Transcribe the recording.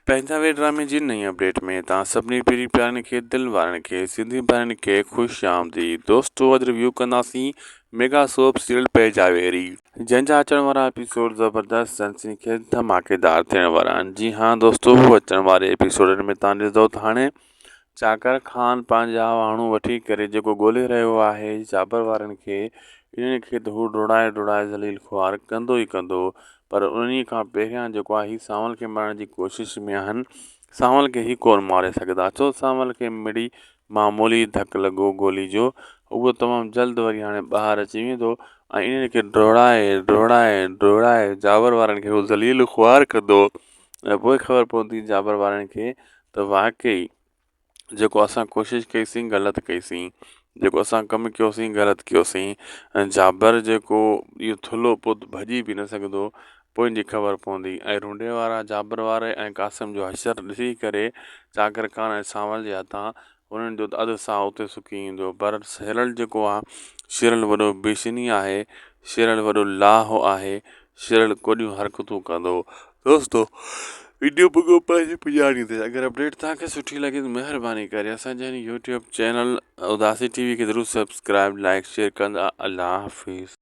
پنهنجا وي ڊرامي جي نئين اپڊيٽ ۾ توهان سڀني پرين پيارن کي دل وارن کي سنڌي ڀائرن کي خوش آمديد دوستو اڄ ريويو ڪنداسين ميگا سوپ سيريل پنهنجا ويري جنهن جا اچڻ وارا ايپيسوڊ زبردست سنسني خيز ڌماڪيدار ٿيڻ وارا آهن جي ها دوستو هو اچڻ واري ايپيسوڊن ۾ توهان ڏسندو ته هاڻي چاڪر خان پنهنجا ماڻهو وٺي ڪري جيڪو ڳولي رهيو آهي جابر وارن کي انهن کي ته هو ڊوڙائي ڊوڙائي ذليل خوار ڪندو ئي ڪندو پر انهي کان پهريان جيڪو آهي هي سانول کي مارڻ جي ڪوشش ۾ آهن سانول کي هي ڪون ماري سگهندا ڇو سانول کي مڙئي معمولي ڌڪ لڳو گولي جو اهو تمام جلد وري هاڻي ٻاهر اچي ويندو ۽ انهن کي ڊوڙائي ڊوڙائي ڊوڙائي جابر وارن کي هو ذليل خوار ڪندو ۽ پوء خبر پوندي جابر وارن کي ته واقعي جيڪو اسان ڪوشش ڪئي سين غلط ڪئي سين جيڪو اسان ڪم ڪيوسين غلط ڪيوسين ۽ جابر جيڪو اهو ٿلهو پوء ڀڄي به نه سگهندو پوء ان جي خبر پوندي ۽ رونڊي وارا جابر واري ۽ قاسم جو حشر ڏسي ڪري چاڪر خان ۽ سانول جي هٿان انهن جو ته اڌ ساهه اتي سڪي ايندو پر شيرل جيڪو آ شيرل وڏو بيشني آهي شيرل وڏو لاهه آهي شيرل ڪوڏيون حرڪتون ڪندو دوستو ويڊيو پڳو پنهنجي پڄاڻي تي اگر اپڊيٽ توهان کي سٺي لڳي ته مهرباني ڪري اسان جي هن يوٽيوب چينل اداسي ٽي وي کي ضرور سبسڪرائب لائڪ شيئر ڪندا الله حافظ.